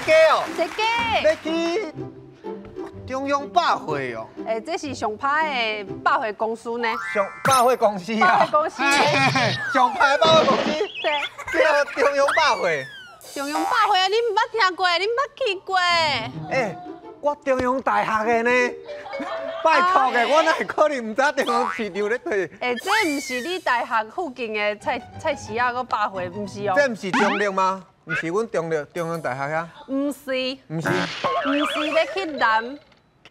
雞哦，踅街。欲去中央百貨哦。欸，這是上歹的百貨公司呢。上百貨公司啊。百貨公司。上歹百貨公司。對。叫中央百貨。中央百貨啊，你毋捌聽過，你毋捌去過？欸，我中央大學的呢，拜託的，我哪會可能毋知中央市場咧佗？欸，這毋是你大學附近的菜市仔閣百貨，毋是哦。這毋是中壢嗎？毋是阮中壢中央大學遐？毋是。毋是。毋是欲去南，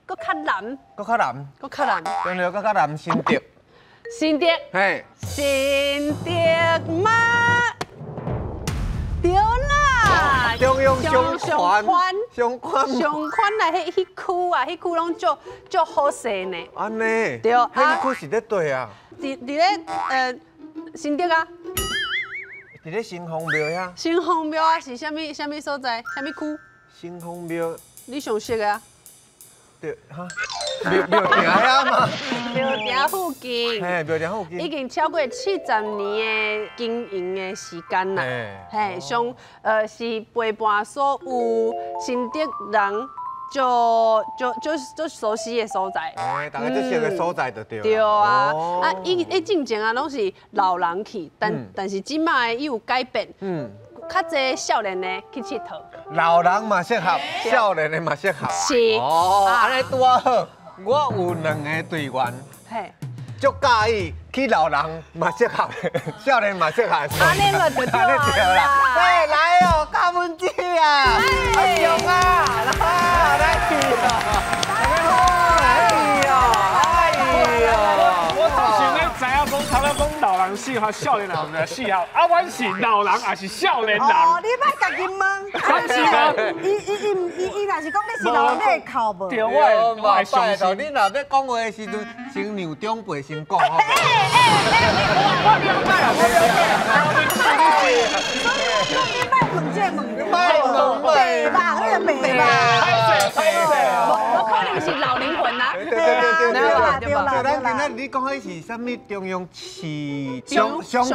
閣較南。閣較南。閣較南。中壢閣較南新竹。新竹。嘿。新竹嗎？對啦。中央上寬，上寬，上寬啊！彼區啊，彼區攏足足好勢呢。按呢？對啊。彼區是咧佗啊？佇咧新竹啊。佇咧城隍廟遐。城隍廟啊，是啥物啥物所在？啥物區？城隍廟。你上熟的啊？對哈。廟埕遐嘛。廟埕附近。嘿，廟埕附近。已經超過70年的經營的時間啦。嘿，上是陪伴所有新竹人就就就就熟悉的所在。哎，大家足熟的所在就對。對啊，啊，伊進前啊，攏是老人去，但是這擺伊有改變。較濟少年的去𨑨迌。老人嘛適合，少年的嘛適合。是。哦，按呢拄仔好，我有兩个隊員，足佮意去老人嘛適合，少年嘛適合。按呢嘛就對啦。哎，來哦，嘉文姐啊，阿雄啊，來來去哦，來去哦，哎喲。我總想咧知影講，頭先講老人適合，少年人毋是適合，啊，阮是老人抑是少年人？哦，你莫家己問。是嗎？伊若是講你是老人，你會哭無？對，我會相信。你若欲講話的時陣，先讓長輩先講好。欸欸欸，我了解啊，我了解啊。所以我講你莫問這個問題。莫問，白目，彼個白目。歹勢歹勢。無可能是老靈魂啊。對對對對對啦。咱今仔日你講彼是啥物中央市商商場？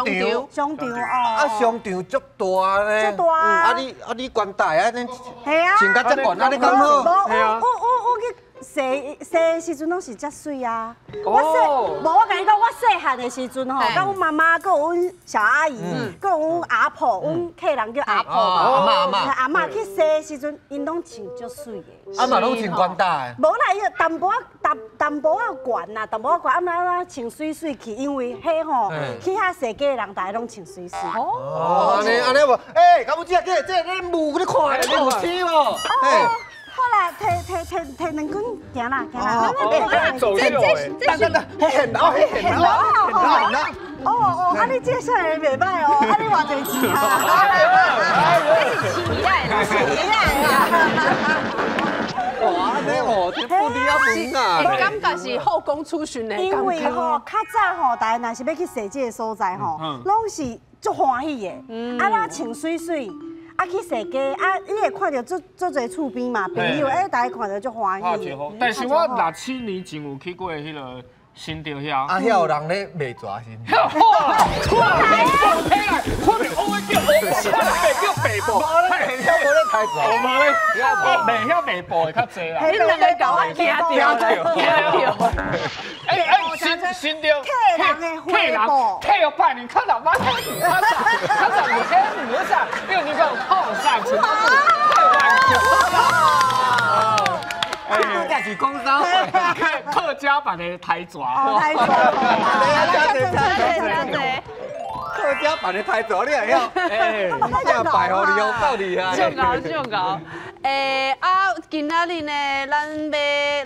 商場哦。啊，商場足大呢。足大啊！啊你懸大啊？恁係啊。穿甲遮懸，啊你敢好？無，我去踅踅的時陣攏是遮媠啊！我細，無我共你講，我細漢的時陣吼，佮阮媽媽，閣有阮小阿姨，閣有阮阿婆，阮客人叫阿婆嘛。阿嬤阿嬤。阿嬤去踅的時陣，𪜶攏穿足媠的。阿嬤攏穿懸大的。無啦，伊淡薄仔淡淡薄仔懸啦，淡薄仔懸，啊嘛穿媠媠去，因為彼吼去遐踅街的人，逐家攏穿媠媠。哦，按呢按呢無？欸，敢有這個這你霧你看，你有穿無？好啦，提提提提兩根行啦，行啦。走秀的。等等等，現老現老現老現老。哦哦，啊你這少年袂歹哦，啊你偌濟錢啊？這是錢來啦，錢來啦。哇，按呢哦，這布袋仔文啊。感覺是後宮出巡的。因為吼，較早吼，大家若是欲去踅這个所在吼，攏是足歡喜的，啊，若穿媠媠。啊，去踅街啊，你會看著足足濟厝邊嘛，朋友欸，大家看著足歡喜。但是我6、7年前有去過彼个新竹遐。啊，遐有人咧賣蛇是？哇！看面來，看面烏叫烏布，看面叫白布。無咧，遐無咧刣蛇。無咧，賣遐賣布的較濟啦。你兩个共我驚著，驚著。欸欸，新竹客人的花布，客人拜年，看老媽，較早較早有迄有啥？你有聽過泡上成都哎，這是講啥？客家版的刣蛇。哦，刣蛇。客家版的刣蛇，你會曉？哎，這拜予你哦，夠厲害。足𠢕足𠢕。欸啊，今仔日呢，咱欲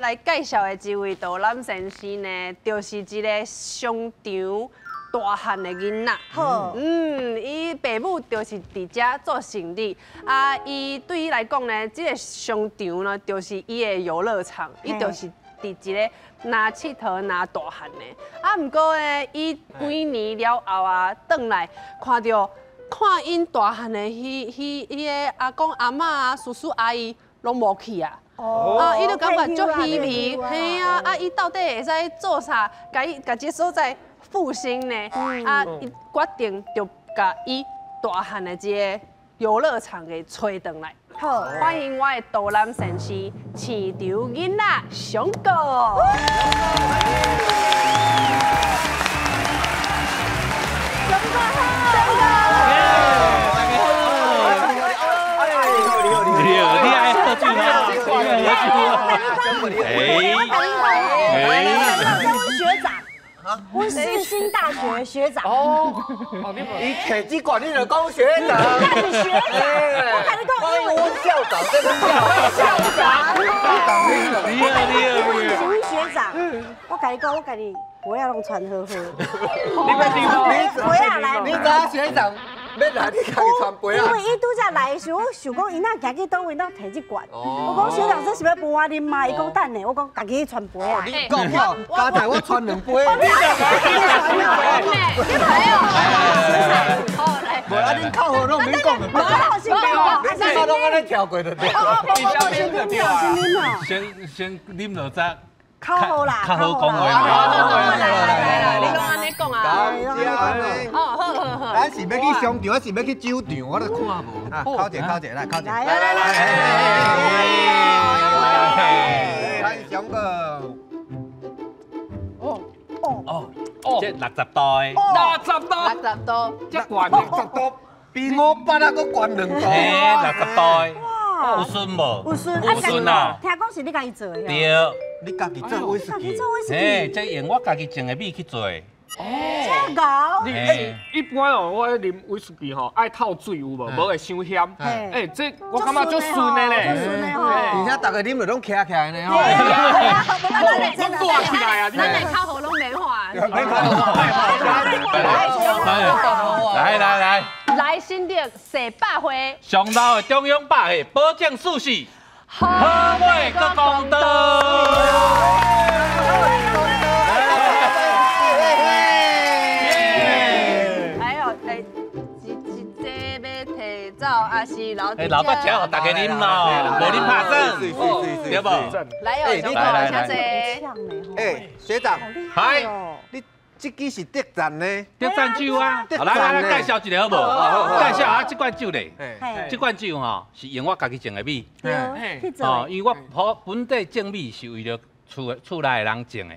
來介紹的這位導覽先生呢，就是一个商場大漢的囡仔。好，伊爸母就是佇遮做生意，啊，伊對伊來講呢，這个商場呢，就是伊的遊樂場，伊就是佇一个若𨑨迌若大漢的。啊，毋過呢，伊幾年了後啊，轉來看著看𪜶大漢的彼個阿公阿嬤啊、叔叔阿姨攏無去啊。啊，伊就感覺足稀微，嘿啊，啊，伊到底會使做啥？共伊共這个所在復興呢？啊，伊決定就共伊大漢的這个遊樂場給揣轉來。好，歡迎我的導覽先生，市場囡仔上哥。上哥好，上哥。你愛喝酒嗎？喝酒。哎，我學長，我世新大學學長。哦，你提這罐你就講學長，那是學長，我跟你講，因為我校長，這個校長，你好，你好，你是阮學長，我跟你講，我跟你杯仔攏傳好好。你別你杯仔來，你知影學長欲來，你家己傳杯仔。因為伊拄才來的時候，我想講伊哪行去佗位，哪提這罐。我講學長，這是欲分我啉嗎？伊講等下，我講家己去傳杯仔。你講了，剛才我傳兩杯。你你朋友。好來。無啊，恁口號攏免講的。無啦，先講。你至少攏按呢跳過就對。哦，無無無，先啉了，先啉了。先啉落再。較好啦，較好講話嘛。來來來來，你攏按呢講啊。感謝。好好好好。咱是欲去商場，還是欲去酒場？我都看無。啊，口一個，口一個，來，口一個。來來來。來，上個。哦哦哦，這60度的。60度。60度。這懸。60度，比我捌啊閣懸2度。嘿，60度的。有順無？有順，有順啊！聽講是你家己做的。對。你家己做威士忌？做威士忌。嘿，這用我家己種的米去做。哦。這𠢕。你欸，一般哦，我啉威士忌吼，愛透水有無？無會傷鹹。欸，這我感覺足順的咧。足順的吼。而且逐个啉就攏徛起來呢吼。攏大起來啊！咱的口號攏免喊。免喊。來來來。來新竹踅百貨，上老的中央百貨，保證舒適，好買閣公道。哎呦，哎，一一个欲提走，还是留？哎，老爸吃，予大家啉咯，無啉拍算，對無？來哦，小哥，請坐。哎，學長，嗨，你。這支是德讚呢，德讚酒啊！來來來，介紹一下好無？介紹啊，這罐酒咧，這罐酒吼是用我家己種的米。哦，因為我本地種米是為了厝內的人種的。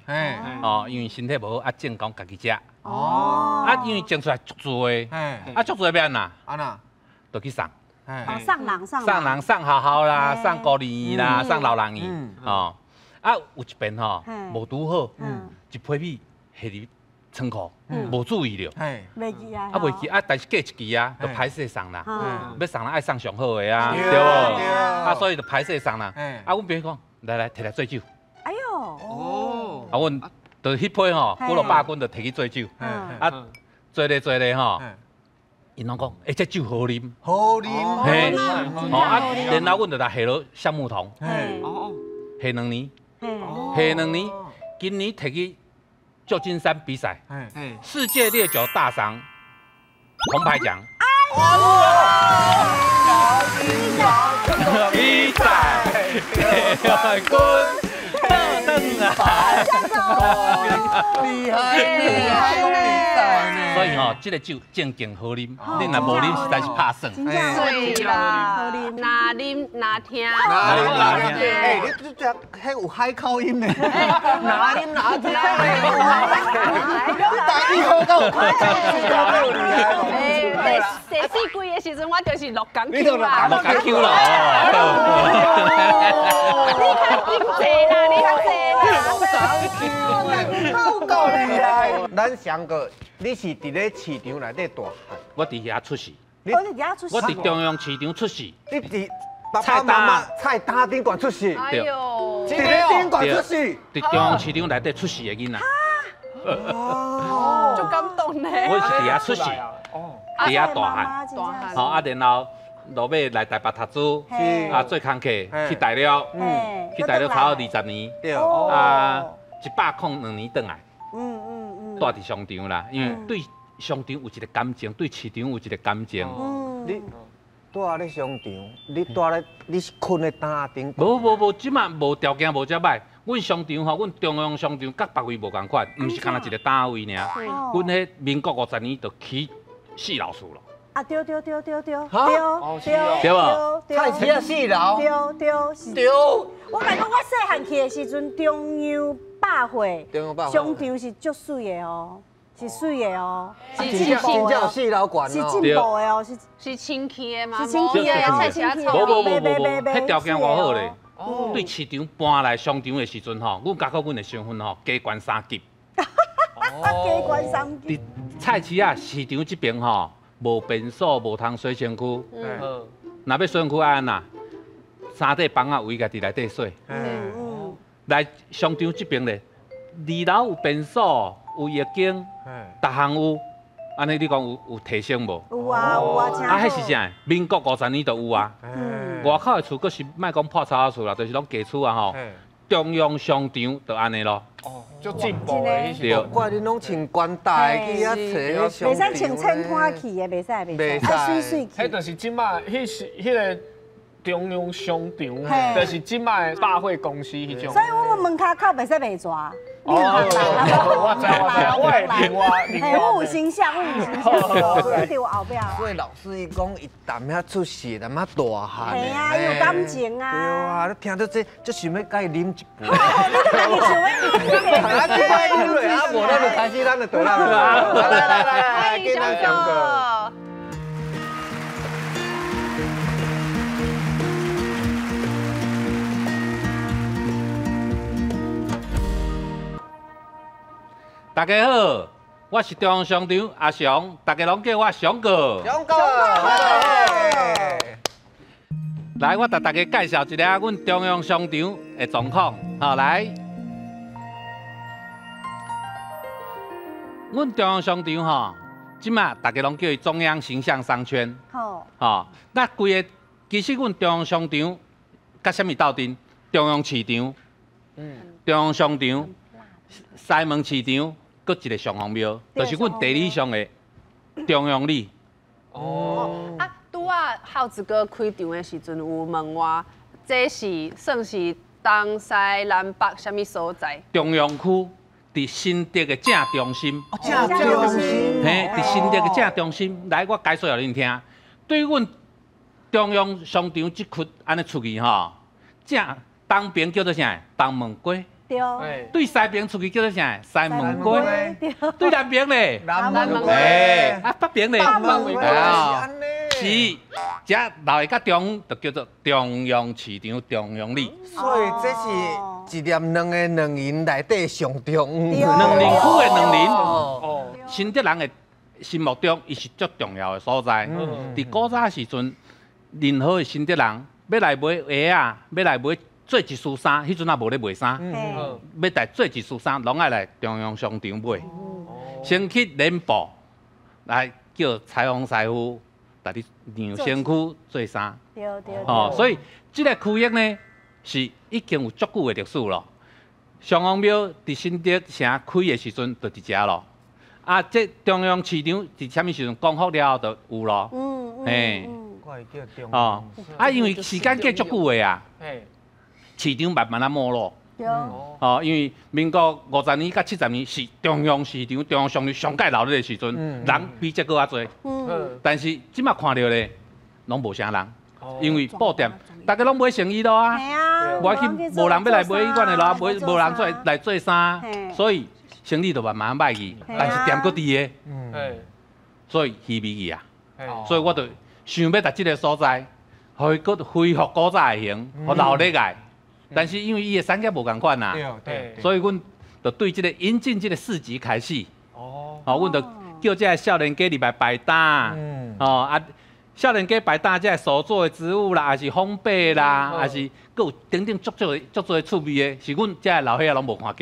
哦，因為身體無好，啊種講家己食。哦。啊，因為種出來足濟，啊足濟欲按怎？按怎？就去送。哦，送人送。送人送學校啦，送孤兒院啦，送老人院。哦。啊，有一遍吼，無拄好，一批米下佇倉庫無注意著，袂記啊，啊袂記啊，但是過一期啊，就歹勢送啦，欲送人愛送上好的啊，對無？啊，所以就歹勢送啦。啊，阮朋友講，來來，提來做酒。哎喲，哦，啊，阮就彼批吼，幾落百斤就提去做酒。啊，做咧做咧吼，𪜶攏講，欸，這酒好啉，好啉，嘿，哦啊，然後阮就來下落橡木桶，下兩年，下兩年，今年提去舊金山比賽，世界烈酒大賞銅牌獎。比賽，冠軍，厲害厲害比賽呢！所以吼，這個酒正經好啉，你若無啉實在是拍算。對啦，若啉若聽。若啉若聽，欸，你這這彼有海口音呢？若啉若聽，你台語好到有海口音，欸，第四季的時陣，我就是鹿港 Q 啦，鹿港 Q 啦。你較經濟啦，你較濟啦。鹿港 Q，夠厲害。咱上個，你是佇咧市場內底大漢？我佇遐出世。我佇遐出世。我佇中央市場出世。你佇爸爸媽媽菜單頂懸出世。哎呦，佇咧頂懸出世。佇中央市場內底出世的囡仔。哦，足感動呢。我是佇遐出世，佇遐大漢。好啊，然後落尾來台北讀書，啊做工課去大陸，去大陸差不多20年，啊102年轉來。住佇商場啦，因為對商場有一個感情，對市場有一個感情。你住咧商場，你住咧，你是睏咧擔仔頂？無無無，這馬無條件無遮歹。阮商場吼，阮中央商場佮別位無仝款，毋是干焦一個單位爾。阮彼民國50年就起四樓厝咯。啊對對對對對對對對無？菜市仔四樓。對對是。對。我共你講，我細漢去的時陣，中央百貨商場是足媠的哦，是媠的哦，是進步的，四樓懸是進步的哦，是清氣的嗎？是清氣的，菜市仔。無無無無無，彼條件偌好咧。對市場搬來商場的時陣吼，阮家覺阮的身份吼加懸三級。加懸三級。佇菜市仔市場這邊吼，無便所，無通洗身軀。若欲洗身軀愛按怎？衫底枋仔圍家佇內底洗。來商場這邊咧，二樓有便所，有浴間，逐項有。按呢你講有提升無？有啊有啊，啊，彼是啥？民國50年就有啊。外口的厝閣是莫講破草仔厝啦，就是攏假厝啊吼。中央商場就按呢咯。哦，足進步的。對。怪恁攏穿官大去遐揣彼袂使穿衬衫去的，袂使袂使，愛媠媠去。彼就是這擺，彼是彼个中央商場，就是這擺百貨公司彼種。所以阮門跤口袂使賣蛇。哦，我知我知，我會另外另外。我有形象，我有形象，一定有後壁。所以老師伊講，伊踮遐出世，踮遐大漢。係啊，有感情啊。對啊，你聽到這，就想欲共伊啉一杯。你都家己想欲啉。啊，這擺啉落啊，無咱就開始咱就倒啦。來來來來，歡迎翔哥。大家好，我是中央商場阿翔，大家攏叫我翔哥。翔哥，來，我帶大家介紹一下阮中央商場的狀況。好，來，阮中央商場吼，這馬大家攏叫伊中央形象商圈。好。吼，那規个其實阮中央商場佮啥物鬥陣？中央市場，中央商場。西門市場，閣一个上皇廟，就是阮地理上的中央里。哦，啊，拄仔孝子哥开场的时阵有问我，这是算是东西南北啥物所在？中央区伫新竹的正中心。正中心。嘿，伫新竹的正中心，来，我解说予恁听。对阮中央商场这区按呢出去吼，正东边叫做啥？东门街。对西边出去叫做啥？西门街。对南边咧？南门街。啊，北边咧？北门街。是，这老的较中，就叫做中央市场、中央里。所以这是一粒两个两银内底上中。两林区的两林。哦。新竹人的心目中，伊是足重要的所在。伫古早时阵，任何的新竹人欲来买鞋仔，欲来买。做一束衫，彼阵也无咧卖衫，欲来做一束衫，攏爱来中央商场买。先去连布来叫裁缝师傅，带你量身躯做衫。对对。哦，所以这个区域呢，是已经有足久的历史咯。上皇庙伫新竹城开的时阵就伫遮咯。啊，这中央市场伫啥物时阵光复了后就有咯。嘿。哦，啊，因为时间过足久的啊。市场慢慢仔没落，哦，因为民国50年佮70年是中央市场、中央商场上盖闹热的时阵，人比这阁较济。但是这马看著咧，攏无啥人，因为布店大家攏买成衣咯啊，无去，无人欲来买彼款的咯，买无人做来做衫，所以生意就慢慢歹去，但是店阁伫个，所以稀微去啊。所以我就想欲佇这个所在，予伊阁恢复古早的形，予闹热来。但是因为伊的产业无仝款呐，所以阮就对这个引进这个市集开始，哦，阮就叫这个少年家入来摆摊，哦啊，少年家摆摊这个手做的植物啦，还是烘焙啦，还是阁有等等足足足多趣味的，是阮这个老岁仔拢无看过。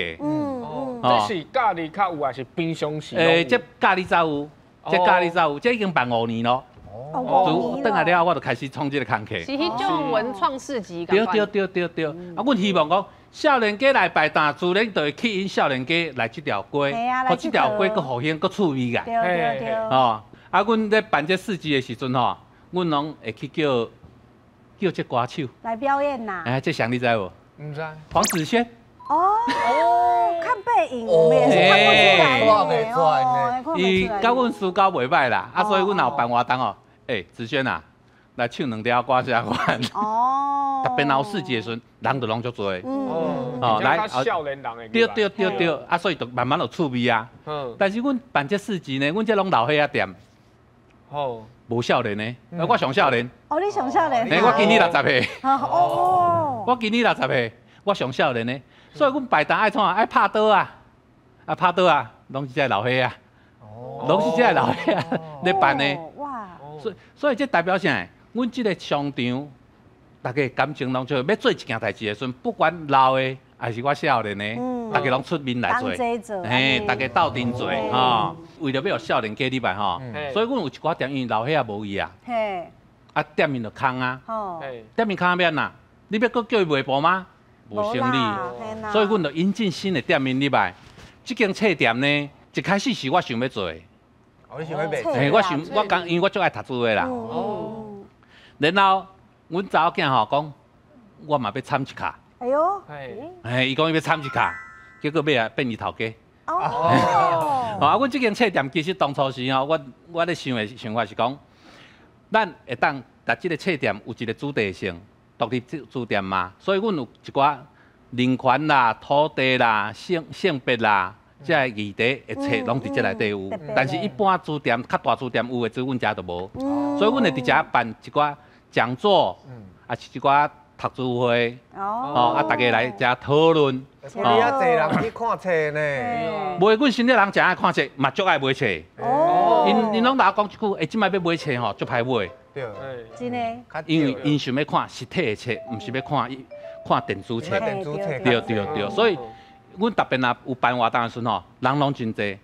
这是咖喱较有，还是平常时？这咖喱才有，这咖喱才有，这已经办5年咯。哦，转来了后，我就开始创这个工课。是彼种文创市集。对对对对对。啊，阮希望讲，少年家来摆摊，自然就会吸引少年家来这条街，予这条街阁复兴、阁趣味个。对对对。哦，啊，阮咧办这市集的时阵吼，阮拢会去叫这歌手来表演呐。哎，这谁你知无？毋知。黄子轩。哦，看背影，我们也是看不出来。看袂出来呢。伊佮阮私交袂䆀啦，啊，所以阮若有办活动哦，欸，子萱啊，來唱兩條歌啥款。哦。特別若有市集的時陣，人就攏足濟。哦。來，少年人的。對對對對，啊，所以就慢慢就趣味啊。但是阮辦這市集呢，阮這攏老歲仔店。哦。無少年的，我上少年。哦，你上少年。欸，我今年60歲。哦。我今年60歲，我上少年的，所以阮擺檔愛創啊？愛拍桌啊，啊拍桌啊，攏是這老歲仔。攏是這老歲仔咧辦的。哇。所以這代表啥？阮這個商場，大家感情攏就欲做一件代誌的時陣，不管老的還是我少年的，大家攏出面來做，嘿，大家鬥陣做，吼，為著欲予少年家入來吼，所以阮有一寡店，因為老歲仔無去啊，啊店面就空啊，店面空欲按怎？你欲閣叫伊賣布嗎？無生理，所以阮就引進新的店面入來。這間冊店呢，一開始是我想欲做的，哦，你想欲賣？嘿，我想我講，因為我足愛讀書的啦。然後，阮查某囝吼講，我嘛欲參一跤。哎喲，哎，伊講伊欲參一跤，結果尾仔變伊頭家。哦。啊，阮這間冊店其實當初時吼，我咧想的想法是講，咱會當佇這個冊店有一個主題性，獨立書店嘛，所以阮有一寡人權啦、土地啦、性別啦，這个議題的冊攏佇這內底有。但是，一般書店較大書店有的，這阮遮就無。所以，阮會佇遮辦一寡講座，啊是一寡讀書會，哦，啊，大家來遮討論。你遐濟人去看冊呢？袂，阮新竹人誠愛看冊，嘛足愛買冊。哦。𪜶攏老講一句，欸，這擺欲買冊吼，足歹買。對。真的。因為𪜶想欲看實體的冊，毋是欲看看電子冊。電子冊。對對對，所以阮特別若有辦活動的時陣吼，人攏真濟。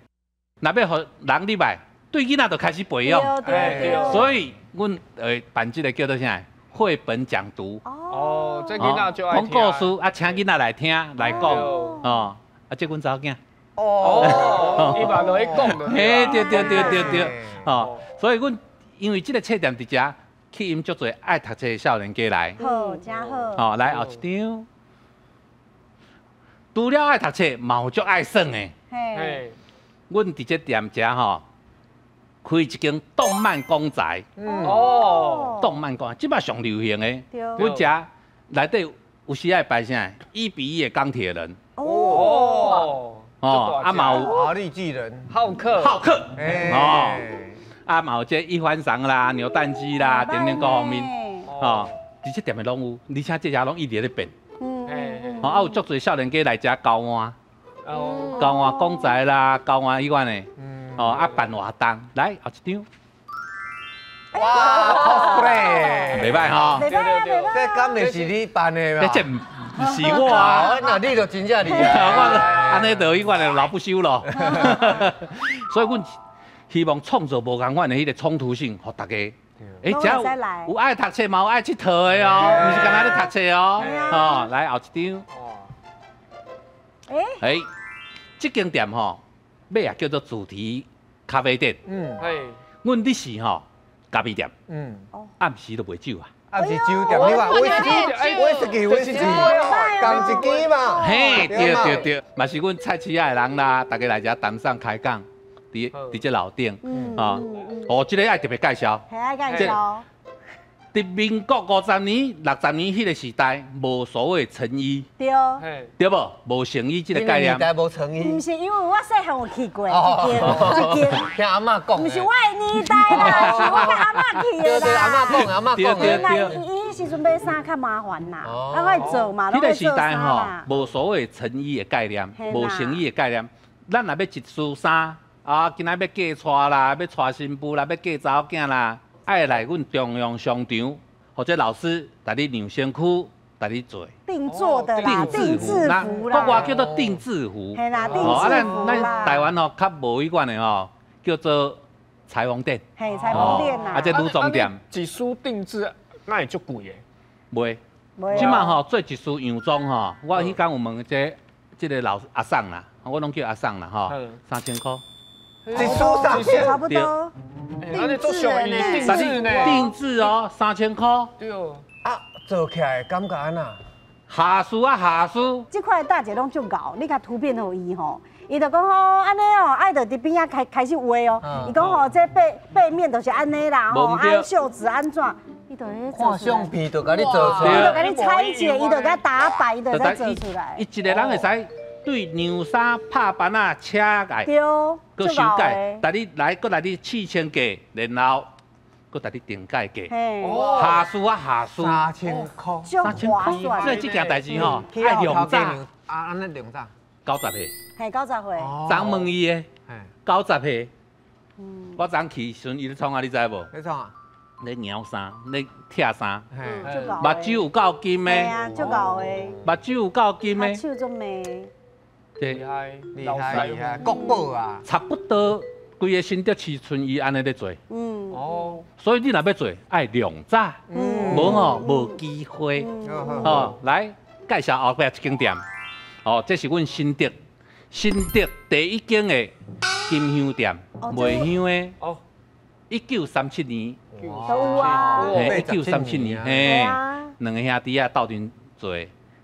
若欲予人入來，對囡仔就開始培養。對。所以，阮會辦這個叫做啥？繪本講讀。哦，這囡仔就愛講故事啊，請囡仔來聽來講，哦，啊，這阮查某囝。哦，伊嘛落去講的。嘿，對對對對對，哦，所以阮因為這個冊店佇遮吸引足濟愛讀冊的少年家來。好，真好。哦，來後一張。除了愛讀冊，嘛有足愛耍的。嘿。阮佇這店遮吼，開一間動漫公仔。哦。動漫公仔，這擺上流行的。阮遮內底有時愛擺啥？1比1的鋼鐵人。哦。哦，啊嘛有。華麗巨人。浩克。浩克。哦。啊嘛有這一番賞啦、扭蛋機啦，等等各方面。哦，佇這店的攏有，而且這遮攏一直咧變。哦，啊有足濟少年家來遮交換。交換公仔啦，交換彼款的。哦，啊辦活動，來後一張。哇，cosplay，袂䆀吼。袂䆀啊，袂䆀。這敢會是你辦的嘛？這毋是我啊。那你就真正厲害。我按呢就彼款的老不休咯。所以阮希望創造無仝款的彼個衝突性，予大家。欸，只要有愛讀冊嘛，有愛𨑨迌的哦，毋是干焦咧讀冊哦。哦，來後一張。欸，這間店吼，尾也叫做主題咖啡店。嗯。阮日時吼，咖啡店。嗯。暗時就賣酒啊。暗時酒店，你話威士忌、威士忌、威士忌，仝一支嘛。嘿，對對對，嘛是阮菜市仔的人啦，大家來遮談上開講，佇這樓頂，啊，哦，這个愛特別介紹。係愛介紹。佇民國50年、60年彼个時代，無所謂成衣。對。對無？無成衣這个概念。年代無成衣。毋是，因為我細漢有去過一間，一間。聽阿嬤講。毋是我的年代啦，是我佮阿嬤去的啦。對對，阿嬤講，阿嬤講。對對對。伊彼時陣買衫較麻煩啦，啊，愛做嘛，彼个時代吼，無所謂成衣的概念，無成衣的概念。咱若欲一束衫，啊，今仔欲嫁娶啦，欲娶新婦啦，欲嫁查某囝啦。愛來阮中央商場，或者老師帶你量身軀，帶你做定做的啦，定製服啦，國外叫做定製服。嘿啦，定製服啦。咱台灣吼較無彼款的吼，叫做裁縫店。嘿，裁縫店啦。啊，這女裝店。一束定製，那會足貴的？袂。這馬吼做一束洋裝吼，我彼工有問這个老阿桑啦，我攏叫阿桑啦吼，3000箍。一束3000，差不多。定製呢？定製呢？定製哦，3000箍。對哦。啊，做起來感覺按怎？下事啊，下事。這塊大姐攏足𠢕，你看圖片予伊吼，伊就講吼，按呢哦，愛就佇邊仔開始畫哦。伊講吼，這背面就是按呢啦，吼，按袖子按怎，伊就咧看相片就共你做出來，伊就共你拆解，伊就共打白，伊就再做出來。伊一個人會使對娘衫拍板仔車蓋，對，閣修改，但你來閣來你試穿過，然後閣來你定改過。下書啊下書，3000箍，3000箍。所以這件代誌吼，愛量早。啊，按呢量早？90歲。係90歲。昨問伊的，90歲。我昨去時陣，伊咧創啊，你知無？咧創啊？咧量衫，咧拆衫。目睭有夠金的。係啊，足夠的。目睭有夠金的。手足美。厲害，厲害，厲害，國寶啊！差不多，規个新竹市賰伊按呢咧做。哦。所以你若欲做，愛量早。無吼，無機會。哦，來介紹後壁這間店。哦，這是阮新竹，新竹第一間的金香店，賣香的。哦。1937年。都有啊。嘿，1937年，嘿，兩个兄弟仔鬥陣做，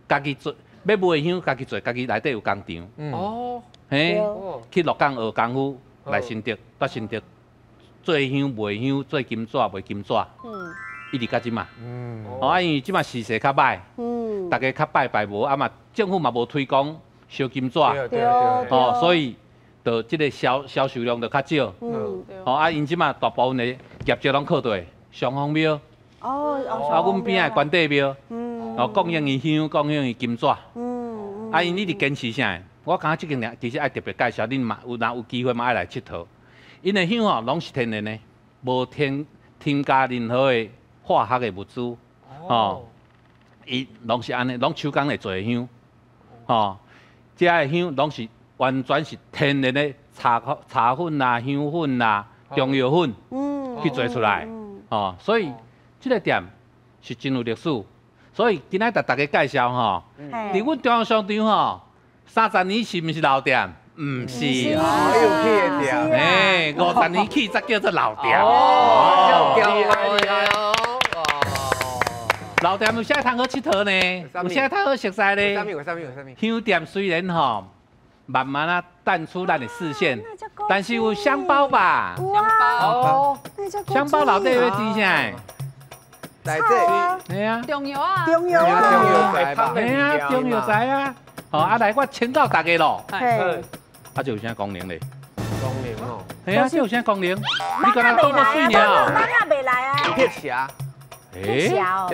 家己做，欲賣香，家己做，家己內底有工廠。哦。嘿，去鹿港學功夫，來新竹，到新竹做香賣香，做金紙賣金紙。一直到這馬。哦，啊，因為這馬時勢較歹。大家較拜拜無，啊嘛，政府嘛無推廣燒金紙，哦，所以就這个銷售量就較少。哦，啊，𪜶這馬大部分的業績攏靠佗？雙峰廟。哦。啊，阮邊仔的關帝廟。哦，供應伊香，供應伊金紙。啊，𪜶一直堅持啥？我感覺這間其實愛特別介紹，恁嘛有若有機會嘛愛來𨑨迌。𪜶的香吼攏是天然的，無添加任何的化學的物資。哦。伊攏是按呢，攏手工來做的香，吼，這的香攏是完全是天然的茶粉啦、香粉啦、中藥粉去做出來，吼，所以這个店是真有歷史。所以今仔共大家介紹吼，佇阮中央商場吼，30年是毋是老店？毋是，有起的店，哎，50年起才叫做老店。哦，厲害厲害哦！老店有啥通好𨑨迌呢？有啥通好熟似呢？有啥物？有啥物？有啥物？香店雖然吼慢慢啊淡出咱的視線，但是有香包吧？香包，香包內底欲煮啥？內底，嘿啊，中藥啊，中藥啊，中藥材吧？嘿啊，中藥材啊。好啊，來我請教大家咯。啊，這有啥功能咧？功能哦。嘿啊，這有啥功能？你敢若講個媠爾？蠓仔袂來啊。辟邪。辟邪哦，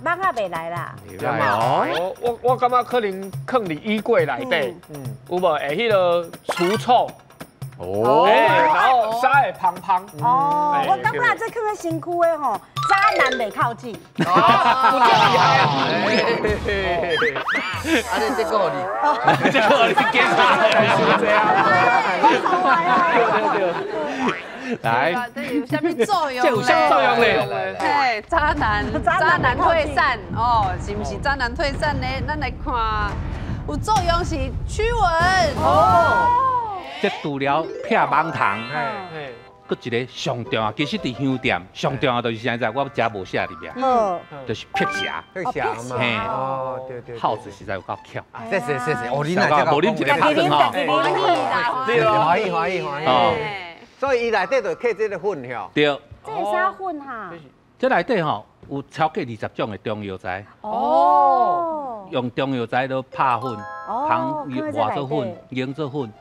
蠓仔袂來啦。對哦。我感覺可能囥佇衣櫃內底，有無會彼个除臭？哦。然後衫會芳芳。哦，我感覺這囥佇身軀的吼，渣男袂靠近。哦，厲害啊！啊，你這個你，這個你檢查。來，這有啥物作用？這有啥作用咧？嘿，渣男退散哦，是毋是渣男退散呢？咱來看，有作用是驅蚊哦。這除了避蠓蟲，閣一个上重要，其實佇香店上重要就是啥在，我遮無寫佇遐，就是辟邪。辟邪嘛。嘿，哦，對對。耗子實在有夠巧。謝謝謝謝，哦，你若這無啉一个拍算吼。歡喜歡喜歡喜。所以伊內底就刻這个粉吼。對。這是啥粉哈？這內底吼有超過20種的中藥材。哦。用中藥材來拍粉，芳磨做粉，研做粉。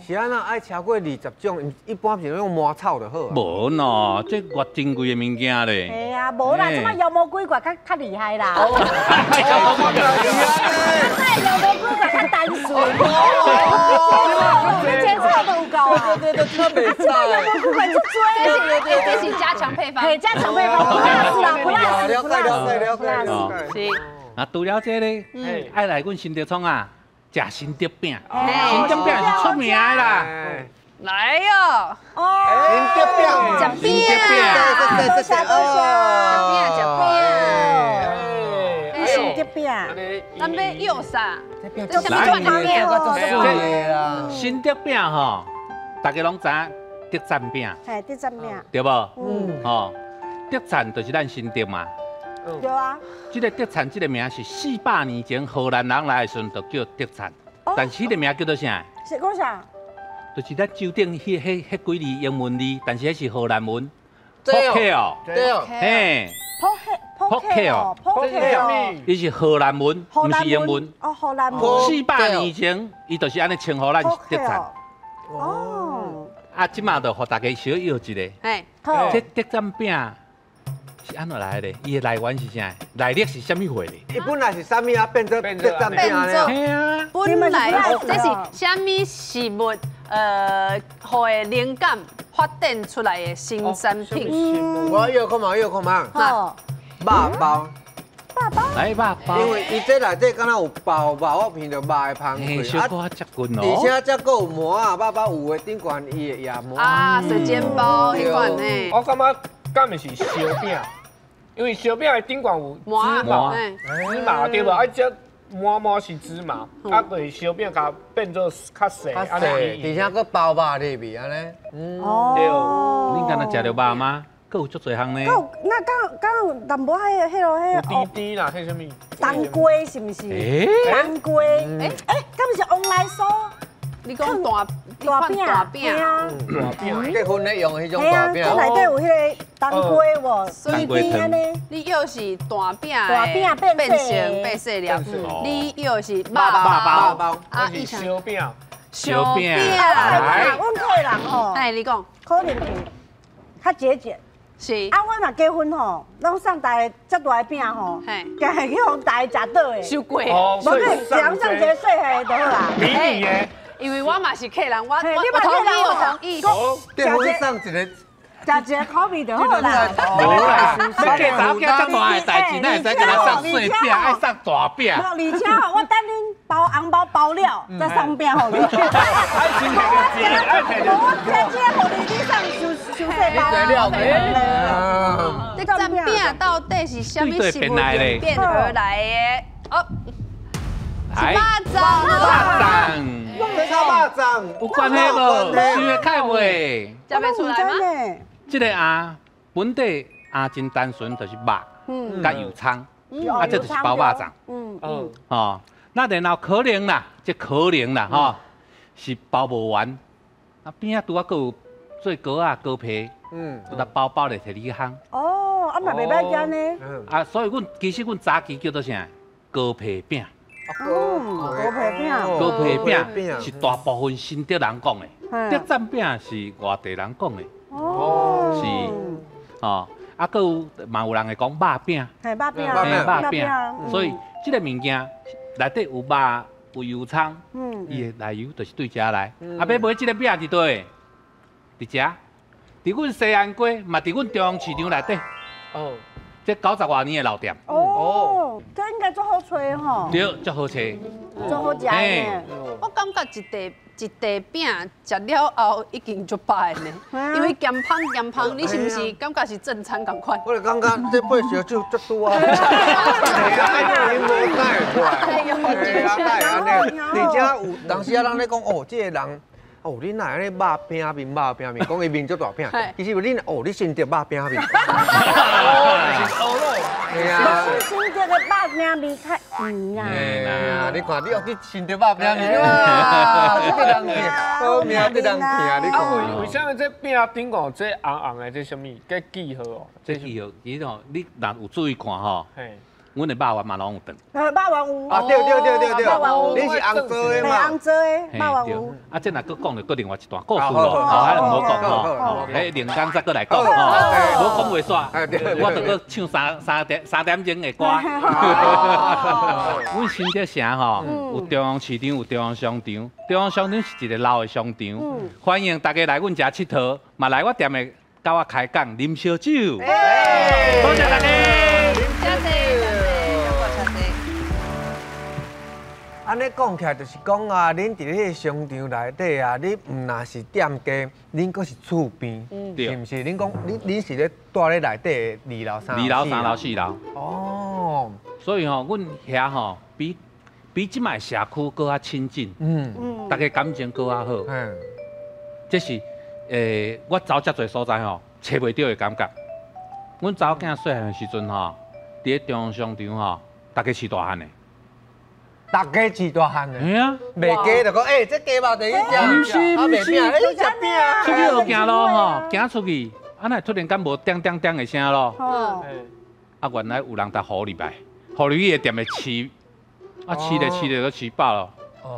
是按怎愛超過20種？一般是用麻草就好啊。無喏，這偌珍貴的物件咧。嘿啊，無啦，這擺妖魔鬼怪較厲害啦。妖魔鬼怪較單純。這這都有夠啊。對對對，這袂使。這擺妖魔鬼怪足濟。這是加強配方。嘿，加強配方，不辣死啦，不辣死，不辣死，不辣死。是。啊，除了這个，愛來阮新竹創啊。食新竹餅，新竹餅是出名的啦。來喲，哦，新竹餅，食餅，多謝多謝，食餅食餅，新竹餅，咱欲藥啥？這啥物款的餅？新竹餅吼，大家攏知影德讚餅，嘿，德讚餅，對無？嗯，吼，德讚就是咱新竹嘛。對啊，這个德燦這个名是400年前荷蘭人來的時陣就叫德燦，但是彼个名叫做啥？是講啥？就是咱酒店彼幾字英文字，但是彼是荷蘭文。撲克哦，對哦，嘿，撲克哦，撲克哦，伊是荷蘭文，毋是英文。哦，荷蘭文。400年前，伊就是按呢稱呼咱德讚。哦。啊，這馬就予大家小搖一下。嘿，這德讚餅是按怎來的？伊的來源是啥？來歷是啥物貨咧？伊本來是啥物啊？變做德讚餅咧？嘿啊。本來這是啥物食物？予的靈感發展出來的新產品。我要看嘛，要看嘛。好。肉包。肉包。來肉包。因為伊這內底敢若有包肉，我聞著肉的香味。小可接近哦。而且這閣有饃仔，肉包有的頂懸伊會壓饃。啊，水煎包彼款呢？我感覺敢毋是燒餅，因為燒餅的頂懸有芝麻，芝麻對無？啊，這饃饃是芝麻，啊，就是燒餅共變做較細，較細，而且閣包肉入去按呢。哦。對。恁敢若食著肉嗎？閣有足濟項呢。那敢有淡薄仔彼个彼個。甜甜啦，彼啥物？冬瓜是毋是？冬瓜。敢毋是旺來酥？你講大大餅，大餅。大餅。結婚咧用的彼種大餅。這內底有彼個冬瓜無？所以你要是大餅，大餅變成變細粒，你要是肉包，啊，是燒餅，燒餅。啊，阮客人吼，哎，你講，可能較節儉。是。啊，阮若結婚吼，攏送大家遮大个餅吼，共會去予大家食倒的。傷貴。無你人送一個細個就好啦。比你的。因為我嘛是客人，我同意，我同意。結婚送一個，食一個口味就好啦。無啦，欲嫁查某囝這大个代誌，哪會使共他送細餅，愛送大餅。無，而且吼，我等恁包紅包包了，再送餅予你。愛先提個錢，愛提個錢。我直接予你，你送傷細包。這讚餅到底是啥物食物演變而來的？哦。是肉粽，肉粽，肉粽，有關係無？想會開袂？食袂出來嗎？這個啊，本地啊真單純，就是肉，佮油蔥，啊，這就是包肉粽。哦，那然後可能啦，這可能啦，吼，是包無完，啊邊仔拄仔閣有做糕仔糕皮，有得包包咧提你烘。哦，啊嘛袂歹食呢。啊，所以阮其實阮早期叫做啥？糕皮餅。高皮餅，高皮餅是大部分新竹人講的，德讚餅是外地人講的。哦，是，哦，啊，閣有嘛有人會講肉餅，嘿，肉餅，肉餅，所以這個物件內底有肉，有油蔥，伊的來由就是對遮來。啊，欲買這個餅佇佗？佇遮，佇阮西安街，嘛佇阮中央市場內底。哦。這90外年的老店。哦，這應該足好揣吼。對，足好揣。足好食的。我感覺一塊一塊餅食了後已經足飽的呢，因為鹹芳鹹芳，你是毋是感覺是正餐仝款？我就感覺這配燒酒足拄啊。你無帶過來，而且有當時啊，人咧講哦，這個人。哦，你哪會按呢肉餅面肉餅面，講伊面足大餅，其實你哦，你新竹肉餅面。哦，是啊。新竹的肉餅面較圓啊。你看，你哦去新竹肉餅面哇，這個人聽，好命這人聽，你看。啊，為啥物這餅頂懸這紅紅的這啥物？這記號哦。這記號，其實吼，你若有注意看吼。阮的肉圓嘛攏有長。肉圓有。啊，對對對對對，你是紅做的嘛？紅做的，肉圓有。啊，這若閣講就閣另外一段故事咯，吼，還毋好講吼，彼另工再閣來講吼，無講袂煞，我著閣唱三點鐘的歌。阮新竹城吼，有中央市場，有中央商場，中央商場是一個老的商場，歡迎大家來阮遮𨑨迌，嘛來我店的佮我開講啉燒酒。多謝大家。按呢講起來就是講啊，恁佇彼個商場內底啊，你毋若是店家，恁閣是厝邊，是毋是？恁講，恁是咧住咧內底的2樓、3樓、2樓、3樓、4樓。哦，所以吼，阮遐吼比這擺社區閣較親近，大家感情閣較好。這是我走遮濟所在吼，揣袂著的感覺。阮查某囝細漢的時陣吼，佇咧中央商場吼，大家飼大漢的。大家饲大汉的。系啊，卖鸡就讲，欸，这鸡肉第一只，毋是啊，卖饼，欸，你食饼。出去学行路吼，行出去，啊，哪会突然间无叮叮叮的声咯？啊，原来有人共予入来，予入去的店的饲，啊，饲咧饲咧都饲饱了。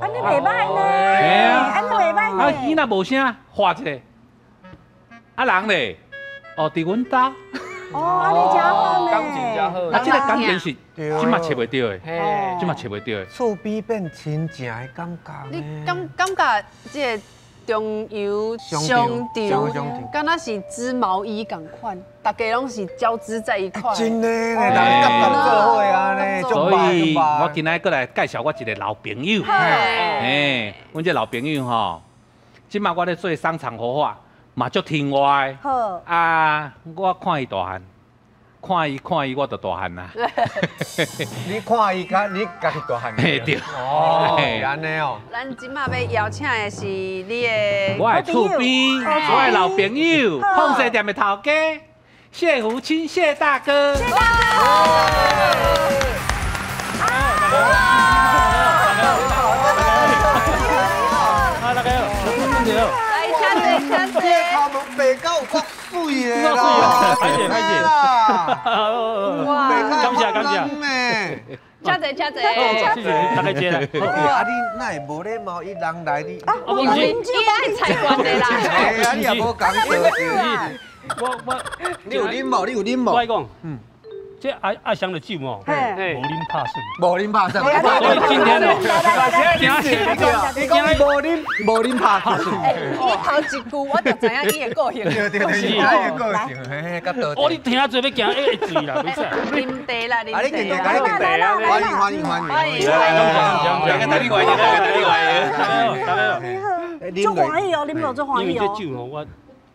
啊，你袂歹呢？系啊，啊，你袂歹呢。啊，伊若无声，喊一下，啊，人咧，哦，伫阮兜。哦，按呢真好呢。感情真好。啊，这个感情是这嘛找袂著的，这嘛找袂著的。厝边变亲情的感觉。你感觉这个中油商场，敢若是织毛衣仝款，大家拢是交织在一块。真的呢，大家夹夹做伙啊呢。所以，我今仔过来介绍我一个老朋友。哎，阮这老朋友吼，这马我咧做商场活化。嘛足听我的，好啊！我看伊大汉，看伊看伊，我就大汉啦。你看伊，甲你家己大汉。嘿对。哦，是按呢哦。咱这马欲邀请的是你的，我的厝边，我的老朋友，凤西店的头家，谢福清谢大哥。谢大哥。啊，大哥，你好。这头毛白到有够水的啦！歹势歹势啦！哇！感谢感谢。请坐请坐，谢谢大家接来。啊，你哪会无礼貌？伊人来你，啊，我啉酒，伊爱菜馆的啦。啊，你也无讲我，你有啉无？你有啉无？我讲，这阿阿翔的酒哦，无啉拍算，无啉拍算。所以今天哦，你讲无啉无啉拍算。伊头一句我就知影伊的个性。对对对，伊的个性，嘿，较多。哦，你听做欲行，会醉啦，袂使。啉茶啦，啉茶。啊，你敬茶，你敬茶。欢迎欢迎欢迎。欢迎欢迎。大家欢迎，大家欢迎。大家好。足欢喜哦，啉落足欢喜哦。因为这酒哦，我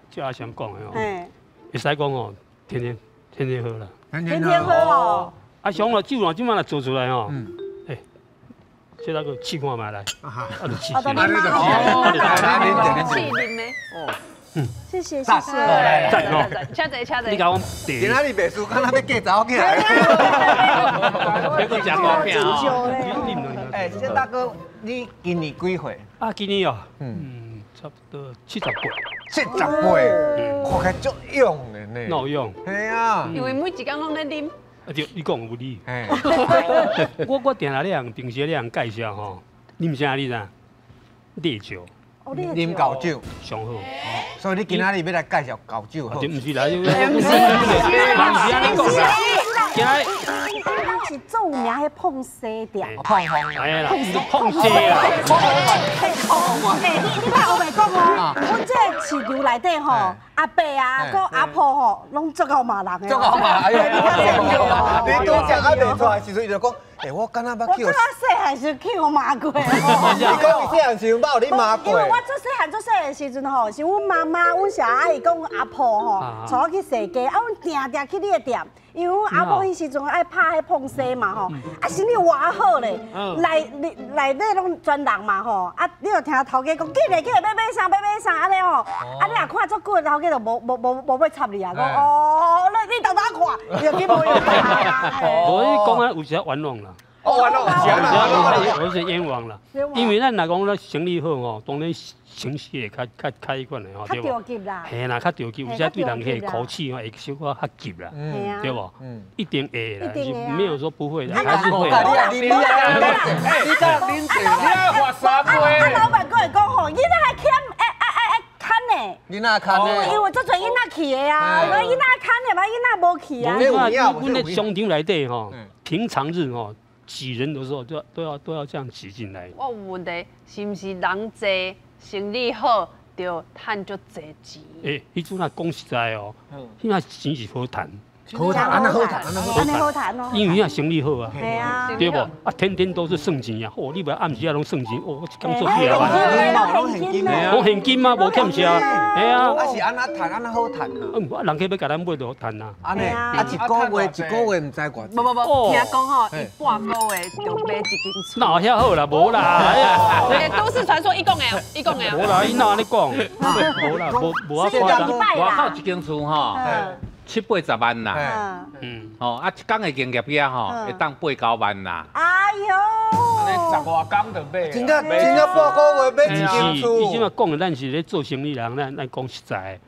照阿翔讲的哦，会使讲哦，天天天天喝啦。天天喝哦。啊，像我酒啊，这摆若做出来吼，哎，这那个试看觅来，啊，就试试。啊，试啉的。哦。谢谢谢谢。赞哦。请坐请坐。你共我。今仔日袂输，敢若欲嫁查某囝来。别阁食大饼哦。哎，谢大哥，你今年几岁？啊，今年哦，差不多78。78，看起来足勇的呢。哪有勇？系啊。因为每一工拢咧啉。啊对，你讲有理。我定来咧平时咧介绍吼，啉啥你知？烈酒。啉厚酒上好。所以你今仔日欲来介绍厚酒好？毋是啦，毋是，毋是按呢讲啦。今仔是做有名彼碰西店。碰风，碰西啦。欸，你莫乌白讲哦，阮这个市场内底吼，阿伯啊，阁阿婆吼，拢足够骂人的。足够骂，哎呦！你拄则还袂出来时阵，伊就讲，欸，我敢若捌去。我细汉时去予骂过。你讲你细汉时捌予你骂过？因为我做细汉做细汉时阵吼，是阮妈妈、阮小阿姨讲阿婆吼，带我去踅街，啊，阮定定去你的店。因为阮阿母彼时阵爱拍彼碰西嘛吼，啊生意偌好咧，内内底拢全人嘛吼，啊你就听头家讲，紧来紧来，欲买啥欲买啥按呢吼，啊你若看足久，头家就无欲插你啊，讲哦，你当当看，伊就去无用啊。无你讲啊，有时冤枉啦。哦，冤枉，有时冤枉啦，因为咱若讲咱生意好吼，当然情绪会较较较彼款的吼，对无？较着急啦。嘿啦，较着急，有时对人彼个口气吼会小可较急啦，对无？一定会啦，没有说不会的，还是会。你你你你爱罚三杯。啊，老板阁会讲吼，囡仔还欠爱爱爱爱牵呢。囡仔牵呢？因为足济囡仔去的啊，有囡仔牵的，嘛囡仔无去啊。阮咧商场内底吼，平常日吼。挤人的时候，都要这样挤进来。我有问题，是毋是人济生意好，就趁足济钱？欸，彼阵啊讲实在哦，彼阵钱是好趁。好趁，按呢好趁，按呢好趁哦。因为遐生意好啊，系啊，对无？啊，天天都是算钱啊，哦，你袂暗时啊拢算钱，哦，我一工做几啊万。拢现金拢现金啊，无欠债。系啊。啊是按怎趁，按怎好趁啊？人客欲共咱买就好趁啊。按呢，啊一个月一个月毋知偌济。无无无，听讲吼，伊半个月就买一间厝。哪遐好啦，无啦。都市传说，伊讲的，伊讲的。无啦，伊哪按呢讲？无啦，无无啊夸张。外口一间厝吼。七八十萬啦。嗯。吼，啊，一工的營業額吼，會當八九萬啦。哎喲。十外工就買。真正真正半個月買一間厝。伊這馬講的，咱是咧做生意人，咱講實在。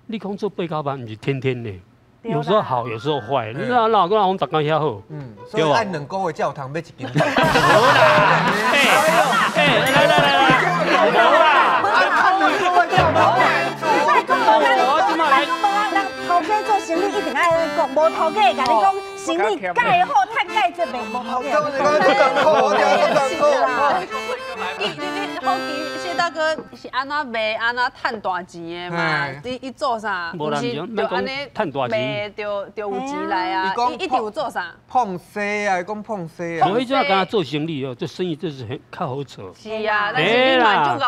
你講做八九萬，毋是天天的。有時候好，有時候壞。你那哪有講逐工遐好？嗯，所以按兩個月才有通買一間。無啦，哎，來來來來，無啦，按兩個月才有通買一間厝。我這馬來。頭家做生意一定愛按呢講，無頭家會共你講生意蓋好，趁蓋濟袂無頭家。你好奇謝大哥是按怎賣，按怎趁大錢的嘛？伊做啥？無啦，就按呢趁大錢，賣就有錢來啊！伊一定有做啥？碰生啊，伊講碰生啊。無，伊這敢若做生意哦，做生意就是很較好做。是啊，但是你嘛足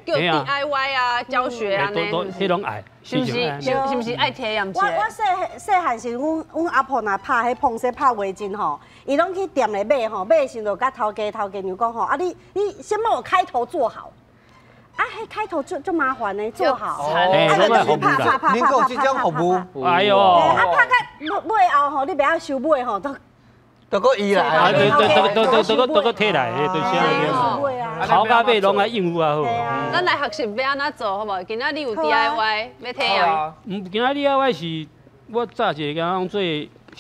𠢕叫 DIY 啊，教學啊，呢。彼攏愛。是毋是？是毋是愛體驗？我細漢時，阮阿婆若拍彼碰生拍圍巾吼，伊攏去店內買吼，買的時陣就佮頭家頭家娘講吼，啊你先幫我開頭做好，啊，彼開頭就麻煩呢，做好，啊，就去拍拍拍拍拍這種服務，哎喲，啊拍到尾後吼，你袂曉收尾吼，都。都閣伊來，啊對對對對對，都閣提來，對啥啊？頭到尾攏愛應付啊好。咱來學習欲按怎做好無？今仔日有 DIY 欲體驗。毋，今仔 DIY 是我早一個講做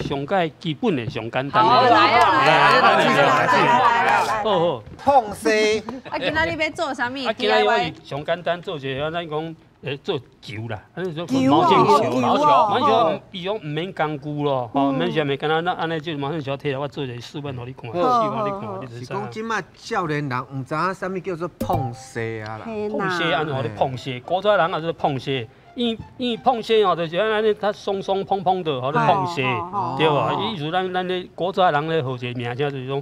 上蓋基本的、上簡單的。來啊來啊來來！好好。碰生。啊，今仔日欲做啥物？DIY。啊，今仔日我是上簡單做一個，咱講。做球啦，毛線球，毛球，毛球，伊講毋免工具咯，吼，毋免啥物，敢若咱按呢這毛線球提來，我做一個示範予你看，示範你看，你就知。是講這馬少年人毋知影啥物叫做碰生啊啦。碰生按怎咧碰生？古早人也做碰生，因為碰生吼，就是按呢，較鬆鬆蓬蓬的，予咧碰生，對無？意思咱咧古早人咧號一個名，就是講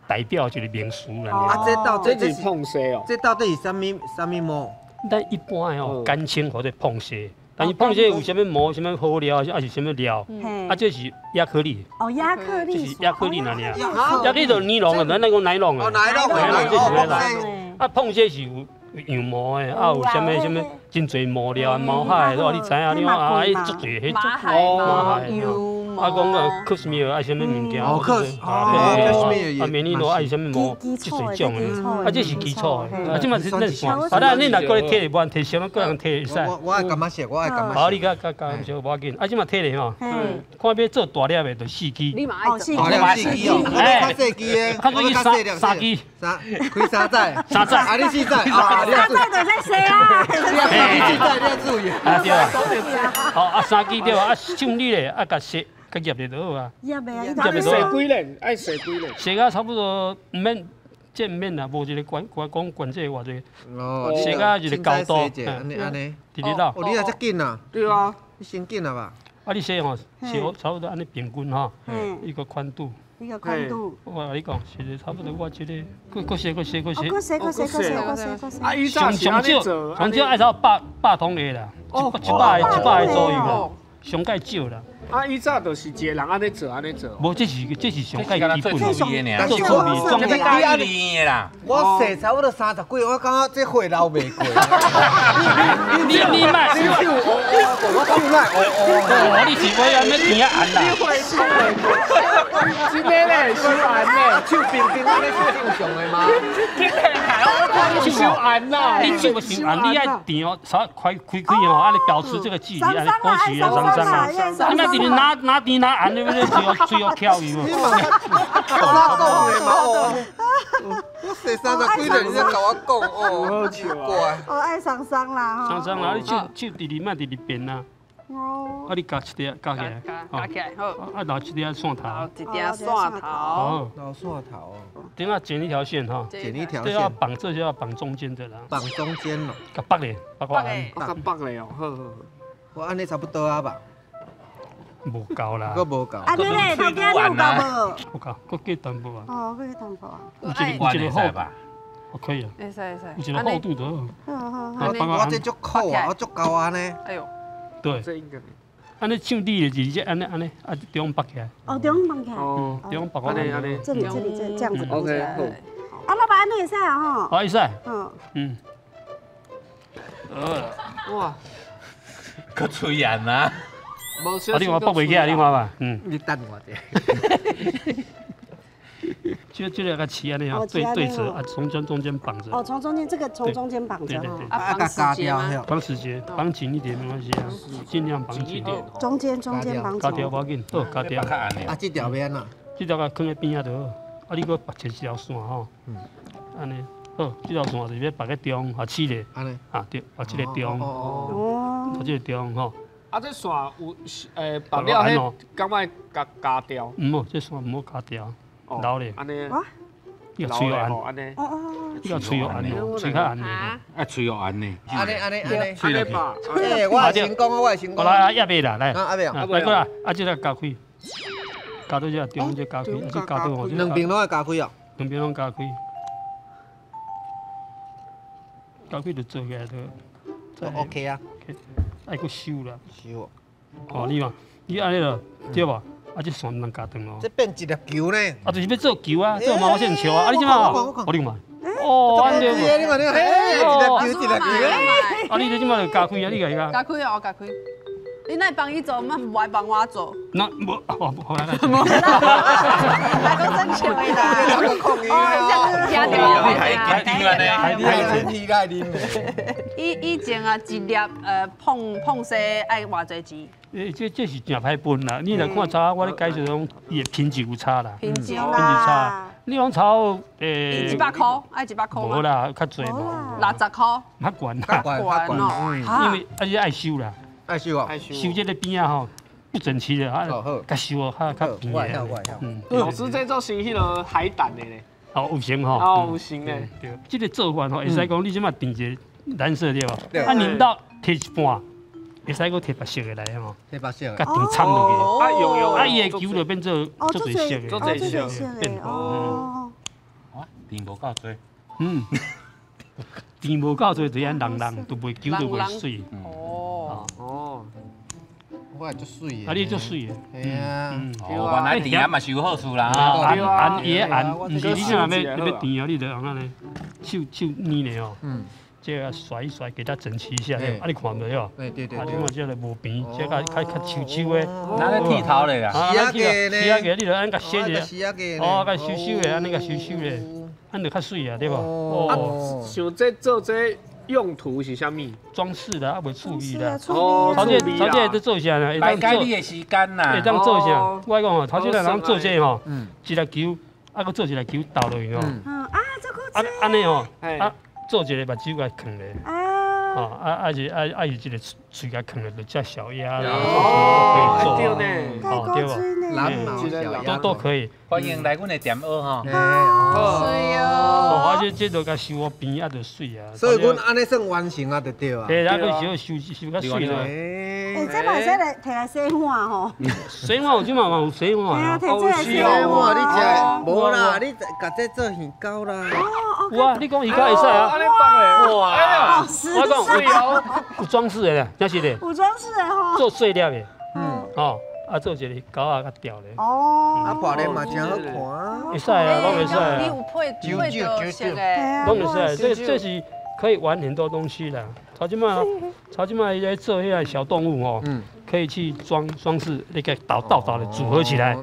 代表一個名詞啦。啊，這到底是碰生哦？這到底是啥物啥物毛？咱一般的吼，簡稱號做膨瀉，但是膨瀉有啥物膜、啥物好料，還是啥物料？啊，這是亞克力。哦，亞克力。這是亞克力爾爾。亞克力就尼龍的，咱講尼龍的。哦，尼龍，這是尼龍。啊，膨瀉是有羊毛的，啊有啥物啥物真濟毛料、毛海，你知影？你看啊，彼足濟，彼足毛海。啊，講啊，克什米爾愛啥物物件？哦，克什米爾，啊，美利奴愛啥物毛？這濟種的，啊，這是基礎的，啊，這嘛是咱看。啊，咱你若閣咧提，無人提熟，閣人提會使。我愛感覺熟，我愛感覺。好，你較熟無要緊。啊，這嘛提咧吼，看欲做大粒的就四支。你嘛愛做？大粒四支哦，我較細支的，較細三支。三，開三指。三指。啊，你四指。啊，三指就使洗啊。你四指你要注意。啊對啊。好，啊三支對啊，像你咧，啊共洗。佮醃咧就好啊，醃的啊，醃洗幾輪？愛洗幾輪？洗甲差不多，毋免，這毋免啦，無一個管管講管這偌濟。哦，洗甲一個高度，按呢按呢。直直到。哦，你也遮緊啊？對啊，你先緊啊吧？啊，你洗吼，洗好差不多按呢平均吼，一個寬度。一個寬度。我共你講，是差不多我這個，閣洗閣洗閣洗。閣洗閣洗閣洗閣洗閣洗。啊，伊上上少上少愛差百通個啦，一百个左右啦，上蓋少啦。啊，以早就是一个人按呢做，按呢做。無，這是上蓋基本的，但是我你按呢啦。我洗差不多30幾，我感覺這血流袂過。你莫，你手烏烏，我手哪會烏烏？你是欲按呢甜仔按啦？真的咧，傷按咧，手冰冰按呢是正常的嗎？真的係，手按啦。你手欲傷按，你愛甜哦，稍開開開哦，按呢保持這個距離，按呢保持啊，鬆鬆啊。你莫直直拿拿甜拿按，你欲嘴欲翘伊無？你嘛，我講的嘛哦。我洗30幾年，你才共我講哦，奇怪。哦，愛鬆鬆啦吼。鬆鬆啦，你手直直莫直直變啦。哦。啊，你夾一點，夾起來。夾起來好。啊，留一點線頭。一點線頭。好。留線頭。等下剪一條線哈。剪一條線。這要綁，這就要綁中間的啦。綁中間咯。夾綁咧，綁個按。夾綁咧哦，好好。我按呢差不多啊吧。無夠啦。閣無夠。啊，你咧，頭家你有夠無？有夠，閣加淡薄啊。哦，閣加淡薄啊。有一個厚吧。可以啊。會使會使。有一個厚度就好。好好好。我這足厚啊，我足厚啊呢。哎呦。對。按呢像你的就是按呢按呢，啊中綁起來。哦，中綁起來。哦，中綁。按呢按呢。這裡這裡這樣子綁起來。 OK。啊，老闆按呢會使啊吼。好，會使。嗯。嗯。哇。閣吹硬啊！啊，你看绑袂起来，你看吧，嗯。你等我者。这个较似按呢吼，对对折啊，从中间绑着。哦，从中间这个从中间绑着。对对对。啊，绑死结吗？绑死结，绑紧一点没关系啊，尽量绑紧一点。中间绑紧。胶条无要紧，好胶条。啊，这条欲按怎？这条共囥佇边仔就好。啊，你阁绑一条线吼。嗯。按呢，好，这条线就是欲绑个中，啊，试咧。按呢。啊，对，绑这个中。哦。绑这个中吼。啊，这线有绑了彼，敢爱共胶掉？毋好，这线毋好胶掉，留咧。按呢。你个喙按，按呢？你个喙按哦，喙较按呢。啊，喙又按呢。按呢按呢按呢，喙吧。哎，我成功啊，我成功。来，也袂啦，来。啊，未啊。来过来，啊，这个加开，加到这个中这加开，这加到吼。两边拢爱加开哦。两边拢加开，加开就做起来就。 OK 啊。爱阁收啦。收。哦，你看，你按呢咯，对无？啊，这线毋通咬断哦。这变一粒球呢。啊，就是欲做球啊，做毛线球啊。啊，你这马哦，你看。哦，按呢。你看你看，嘿，一粒球一粒球。啊，你这马就加开啊，你共伊共。加开哦，加开。你哪会帮伊做，嘛毋爱帮我做。那无，哦，好来来。来讲真笑的啦。哦，听到以前啊，一粒膨西爱偌济钱？欸，这是诚歹分啦。你若看草，我咧解释讲，伊的品质有差啦。品质品质差。你讲草，100箍，爱100箍无啦，较济无。60箍。较悬。较悬，较悬哦。因为啊，你爱收啦。爱收哦。收这个边仔吼，不整齐的，啊，较收哦，较较平的。嗯。老师这做是彼个海胆的咧。哦，有型吼。哦，有型的。对，这个做法吼，会使讲你这马挃一个蓝色对无？啊，淋到摕一半。会使阁摕白色的来吼，摕白色的，共挃掺落去。啊，用用啊，伊的球就变做足济色的，足济色的变。哦。哇，甜无够济。嗯。甜无够济，就按浓浓，都袂球都袂媠。哦。哦。我也足媠的。啊，你足媠的。嘿啊。哦，原来甜嘛是有好处啦。按按伊的按，毋是你这若欲甜哦，你就按按呢，手手捏咧哦。嗯。这个甩一甩，给它整齐一下，啊，你看袂哦？对对对。啊，你看这个无平，这个较较瘦瘦的。那咧剃头咧啦。丝仔个呢？丝仔个，你就按共洗一下。哦，共收收的，按呢共收收的，按就较媠啊，对无？哦。像这做这用途是啥物？装饰的，啊，袂趣味啦。哦，头这头这在做啥呢？来改你的时间啦。会当做啥？我讲吼，头这人做这吼，一粒球，啊，阁做一粒球投落去吼。嗯啊，这个。啊，按呢吼，啊。做一个目睭共囥咧，哦，啊啊是啊啊是一个喙共囥咧，就食小鸭啦，哦，对呢，哦对无，蓝毛小鸭都可以。欢迎来阮的店学吼。媠哦。哦，啊这这就共收边啊，就媠啊。所以阮按呢算完成啊，就对啊。对，啊，阁收收收较媠啦。欸，这嘛会使来提来洗碗吼。洗碗有这嘛嘛有洗碗啊。提这来洗碗，你食无啦？你共这做鱼糕啦。有啊，你讲鱼糕会使啊。哇，我讲有装饰的啦，真是的。有装饰的吼。做细粒的，嗯，哦，啊做一个糕仔较吊咧。哦。啊，破咧嘛真好看。会使啊，拢会使啊。你有配配着色的。拢会使，这是可以玩很多东西的。头这马，头这马伊咧做彼个小动物吼，可以去装装饰，你个倒倒倒的组合起来。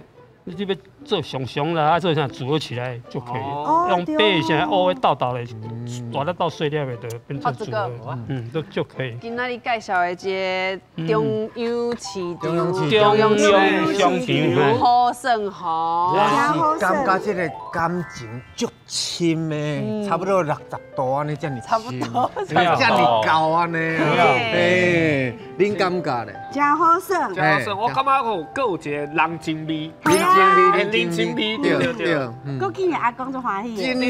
你这欲做熊熊啦，啊做啥组合起来就可以，用白啥乌的倒倒的，大粒到细粒的就变成组合，嗯，都就可以。今仔日介绍的这个中央市场，中央商场，好耍吼。我是感觉这个感情足深的，差不多60度按呢，遮尔差不多，遮尔厚按呢。哎，恁感觉咧？真好耍，真好耍。我感觉有阁有一个人情味。人情味，对对。阁见阿公足欢喜。真的，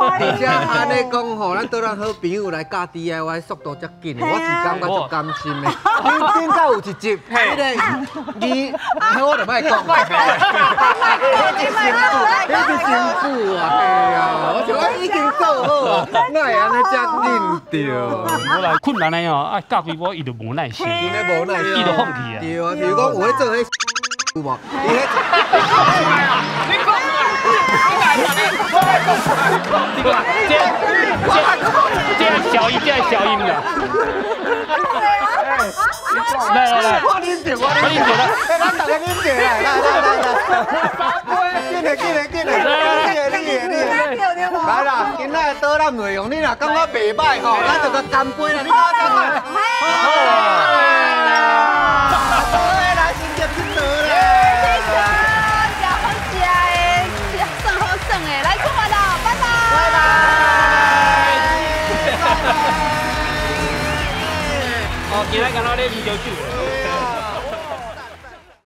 而且按呢讲吼，咱倒咱好朋友来教 DIY 速度遮紧的，我是感觉足甘心的。顶顶才有一集，彼个你，我就莫讲。彼是新妇，彼是新妇啊，嘿啊，我想我已经做好啊，哪会按呢遮紧著？无啦，困难的吼，啊教几步伊就无耐心，真的无耐心，伊就放弃啊。对啊，比如讲有咧做彼。有无？你你讲你讲，这这小音，这小音啦。来来来，我恁啉著，我啉著啦。咱大家啉著啦，来来来来，三杯，紧来紧来紧来，你的你的你的，来啦，今仔的导览内容，你若感觉袂歹吼，咱就共干杯啦，你感觉怎样？好啦，好来新竹𨑨迌啦。食好食的，耍好耍的，来出发啦，拜拜。拜拜。哦，今仔敢若咧啉烧酒。